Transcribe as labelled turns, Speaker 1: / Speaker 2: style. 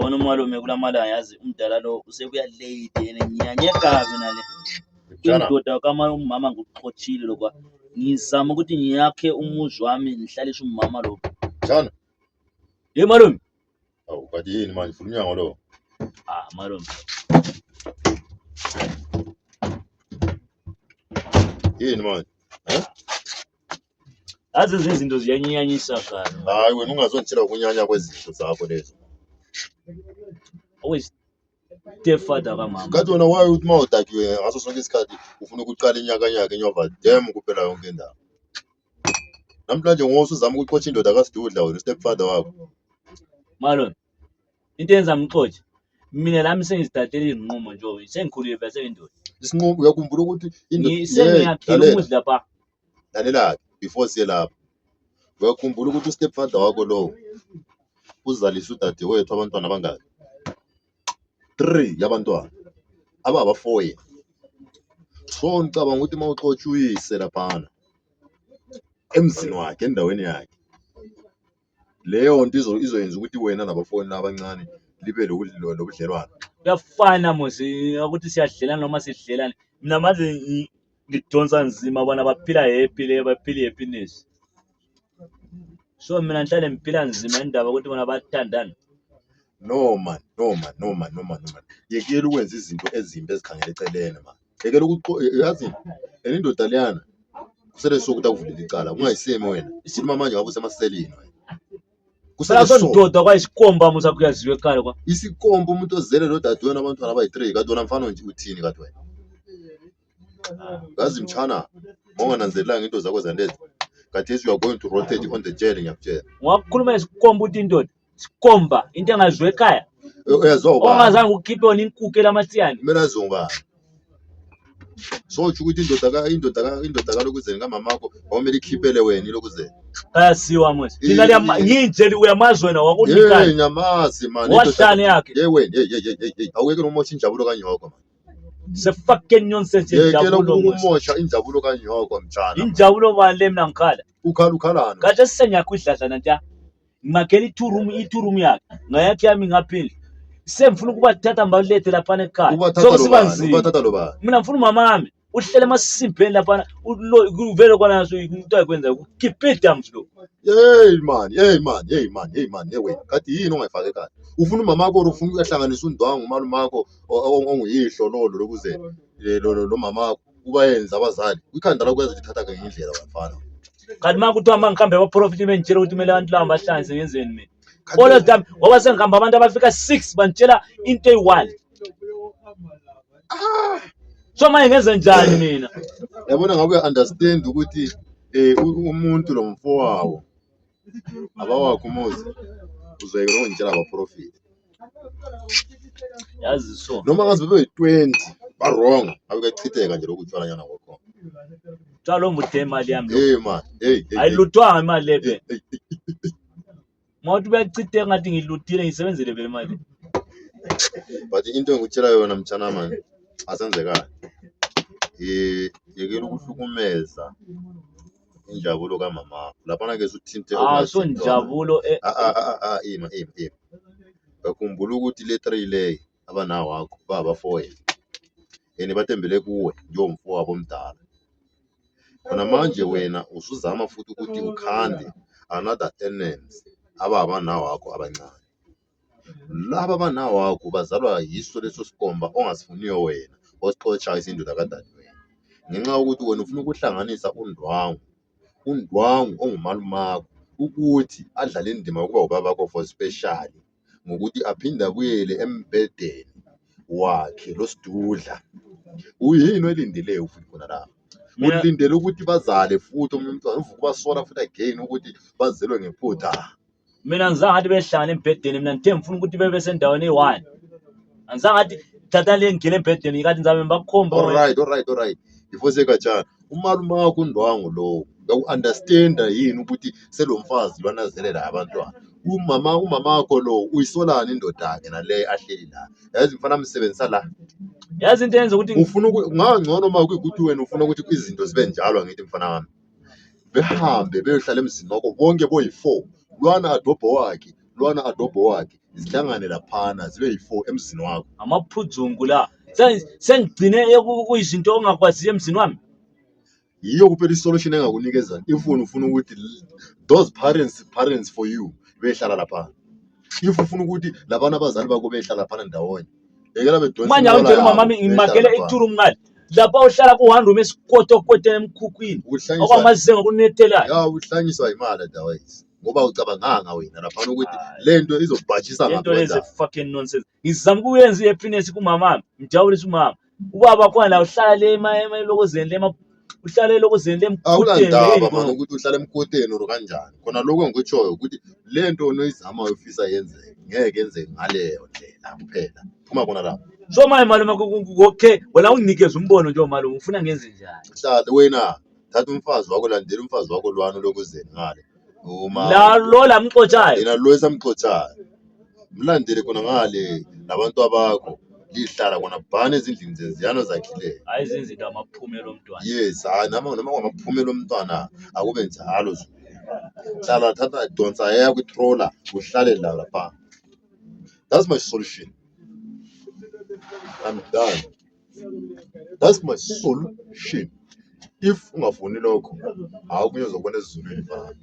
Speaker 1: Yabona umalume kulamalanga yazi umdala lo usekuya late and ngiyanyeka mina le.
Speaker 2: Mtshana,
Speaker 1: Indoda kama umama ngikuxotshile lokwa. Ngizama ukuthi ngiyakhe umuzi wami ngihlalise umama lo.
Speaker 2: mtshana.
Speaker 1: Hey malume.
Speaker 2: Awu kanti yini manje vula umnyango lo.
Speaker 1: Ah malume.
Speaker 2: Yini manje? Eh?
Speaker 1: Yazi ezinye izinto ziyanyinyanyisa kana.
Speaker 2: Hayi wena ungazongitshela ukunyanya kwezinto zakho lezo.
Speaker 1: Always stepfather kamama.
Speaker 2: Kanti wena waye uthi uma udakiwe ngaso sonke isikhathi ufuna ukuqala inyakanyaka inyova damn kuphela yonke indawo. Namhlanje ngoba usuzama ukuxotsha indoda kaSidudla wena stepfather wakho.
Speaker 1: Malume. Into eyenza ngixotshe mina lami sengizithathele izinqumo nje sengikhulile vele sengiyindoda.
Speaker 2: Isinqumo uyakhumbula ukuthi indoda
Speaker 1: Sengiyakhela
Speaker 2: lalela
Speaker 1: umuzi lapha.
Speaker 2: lalela-ke before siye lapho. Uyakhumbula ukuthi ustepfather wakho lowo uzalise udadewethu abantwana abangaki? 3 yabantwana ababa-4 yena. So ngicabanga ukuthi uma uxotsha uyise laphana emzini wakhe endaweni yakhe leyo nto izoyenza ukuthi wena nabafowenu abancane libe lobudlelwano.
Speaker 1: Kuyafana muzi ukuthi siyadlelana noma sidlelane. Mina manje ngidonsa nzima bona baphila happy le baphila happiness. So mina ngihlale ngiphila nzima indaba ukuthi bona bathandana.
Speaker 2: No man, no man, no man, no man, no man. Yekela ukwenza izinto ezimbi ezikhangele eceleni man. Yekela yazi and indoda leyana kusele sokuthi akuvulele icala ungayisemi wena. Khuluma manje ngabe usemaselini wena.
Speaker 1: Kusele
Speaker 2: Kusele
Speaker 1: so
Speaker 2: so.
Speaker 1: ndoda kwayisikomba musa kuyaziwa ekhaya kwa.
Speaker 2: Isikomba umuntu ozele lo dadewenu abantwana abayi-3 kanti wena mfana nje uthini kanti wena? Yazi mtshana, mongananzelelanga into zakho zalezi. Khathesi you are going to rotate on the jail ngiyakutshela.
Speaker 1: Ungakhuluma isikomba uthi indoda sikomba into engaziwa ekhaya.
Speaker 2: Uyazwa ubani?
Speaker 1: Ongazange ukhiphe wona inkukhu elamathiyane.
Speaker 2: Kumele aziwe ngubani? So usho ukuthi indoda ka indoda ka indoda kalokuzeni kamamakho awumele ikhiphele wena ilokuzeni.
Speaker 1: Kayasiwa musa. Thina liyama nginje uyamazi wena wakunikani.
Speaker 2: Hey nyamazi man.
Speaker 1: Wahlane yakhe.
Speaker 2: Hey wena hey hey hey hey, hey. Awuyeke umosha injabulo kanyoko man.
Speaker 1: Se fucking nonsense
Speaker 2: Yekela
Speaker 1: injabulo musa.
Speaker 2: ukumosha injabulo kanyoko mtshana.
Speaker 1: Injabulo bani le mina ngikhala.
Speaker 2: Ukhala ukhalani?
Speaker 1: Kahle sengiyakho idladlana nta. Ngimakhela i-two room i-two room yakhe. Ngayakhe yami ngaphindle. Sengifuna ukubathatha ngibalethe laphana ekhaya.
Speaker 2: Ubathatha
Speaker 1: Sokusiba
Speaker 2: lobani?
Speaker 1: nzima.
Speaker 2: Ubathatha lobani?
Speaker 1: Mina ngifuna umama wami uhlele emasimbeni laphana uvele kwanaso into ayikwenza kukhiphe idams lo.
Speaker 2: Hey man, hey man, hey man, hey man, hey wena. Kanti yini ongayifaki ekhaya? Ufuna umama wakho or ufuna ukuyahlanganisa undwangu umalume wakho onguyihlo lolo lokuze lo lo mama wakho ubayenze abazali. Ikhanda lakho uyazi lithatha ngendlela bafana.
Speaker 1: Kanti uma kuthiwa uma ngihambe abaprofiti bengitshela ukuthi kumele abantu laba bahlanze ngenzeni mina. All the time ngoba sengihamba abantu abafika 6 bangitshela into eyi-1. So manje ngenze njani mina?
Speaker 2: Yabona ngabe uya-understand ukuthi eh umuntu lo mfowabo abawakho umuzi uzoyekela ukungitshela abaprofiti.
Speaker 1: Yazi so.
Speaker 2: Noma ngaze bebe yi-20 ba-wrong ngabe kuyachitheka nje lokhu utshwalanyana kwakhona.
Speaker 1: Tshwala ombude imali yami lo.
Speaker 2: Hey man, hey hey, hey.
Speaker 1: Ayiluthwanga imali le phela.
Speaker 2: Hey, hey, hey.
Speaker 1: Uma uthi uyachitheka ngathi ngiluthile ngisebenzele vele imali.
Speaker 2: But into engikutshela yona mtshana mani asenzekani. Eh yekela ukuhlukumeza injabulo kamama. Laphana ke suthinte
Speaker 1: Ah so
Speaker 2: okungathintwa.
Speaker 1: njabulo eh
Speaker 2: Ah ah ah ah ima ima ima. Uyakhumbula ukuthi le 3 le abanawo wakho baba-4 yena. And bathembele kuwe njengomfowabo omdala. Khona manje wena usuzama futhi ukuthi ukhande another enemies ababanawo wakho abancane. Laba abanawo wakho bazalwa yiso leso sikomba ongasifuniyo wena osixotshayo isindoda kadadewenu. Ngenxa yokuthi wena ufuna ukuhlanganisa undwangu, undwangu ongumalumakho ukuthi adlale indima yokuba ubabakho for special ngokuthi aphinde abuyele embhedeni wakhe lo sidudla. Uyini oyilindeleyo futhi khona lapho?
Speaker 1: Mina-
Speaker 2: Ulindele ukuthi bazale futhi omunye umntwana uvuke ubasola futhi again ukuthi bazelwe ngephutha.
Speaker 1: Mina ngizange ngathi behlangana embhedeni mina ngithe ngifuna ukuthi bebe sendaweni eyi-one. Angizange ngathi thatha le ngigile embhedeni ngathi ngizame ngibakhombe.
Speaker 2: Alright, alright, alright. Before sekatshana, umalume wakho undwangu lowo uyaku-understanda yini ukuthi selo mfazi lwanazelela abantwana. Umama umama wakho lo uyisolani indoda-ke nale ahleli la. Yazi mfana amsebenzisa la.
Speaker 1: Yazi into eyenza ukuthi
Speaker 2: Ufuna kungangcono uma kuyikuthi wena ufuna ukuthi izinto zibe njalo angithi mfana wami. Behambe beyohlala emzini wakho bonke boyi-4. Lwana adobho wakhe, lwana adobho wakhe. Zihlangane laphana zibe yi-four emzini wakho.
Speaker 1: Amaphudzungu la. Sengigcine kuyizinto ongakwaziyo emzini wami.
Speaker 2: Yiyo kuphela isolution engakunikeza if wena ufuna ukuthi those parents for you behlala laphana. If ufuna ukuthi labana abazali bakho behlala laphana ndawonye. Yekela bedonsa
Speaker 1: Manje
Speaker 2: inqola
Speaker 1: awungitshela
Speaker 2: yabo
Speaker 1: umama wami
Speaker 2: behlala
Speaker 1: ngimakele
Speaker 2: laphana.
Speaker 1: i-two room ngale. Lapha uhlala ku-one room esikotokoteni emkhukhwini.
Speaker 2: Uhlanyiswa
Speaker 1: Okwamazenga kunethelayo.
Speaker 2: ya uhlanyiswa imali otherwise ngoba ucabanganga wena laphana ukuthi
Speaker 1: Hayi.
Speaker 2: le nto izobhajisa
Speaker 1: Lento
Speaker 2: ngaphi
Speaker 1: lezi
Speaker 2: kwendaba.
Speaker 1: fucking nonsense. Ngizama ukuyenza i-happiness kumama wami. Ngijabulise umama. Ubaba khona la uhlala le elokozeni le uhlala elokozeni le emkuteni
Speaker 2: Awulandaba mani ukuthi uhlala emkoteni or kanjani. Khona lokho engikutshoyo ukuthi le nto onoyizamayo ufisa yenzeke ngeke yenzeke ngaleyo ndlela kuphela. Phuma khona lapho.
Speaker 1: So manje malume okay wena unginikeza umbono nje malume ufuna ngenze njani?
Speaker 2: Hlala wena thatha umfazi wakho landela umfazi wakho lwana lokuzeni ngale. Uma
Speaker 1: La lo lamxotshayo.
Speaker 2: Yena lo esamxotshayo. Mlandele khona ngale nabantu abakho lihlala khona bhani ezindlini zeziyano zakhileyo.
Speaker 1: Hayi izinto amaphumelo omntwana.
Speaker 2: Yes, hayi noma kwamaphumelo omntwana akube njalo nje. Hlala thatha donsa yakho itroller uhlale la lapha. That's my solution. I'm done. That's my solution. If ungafuni lokho, hawu okunye uzokubona ezulwini mfana.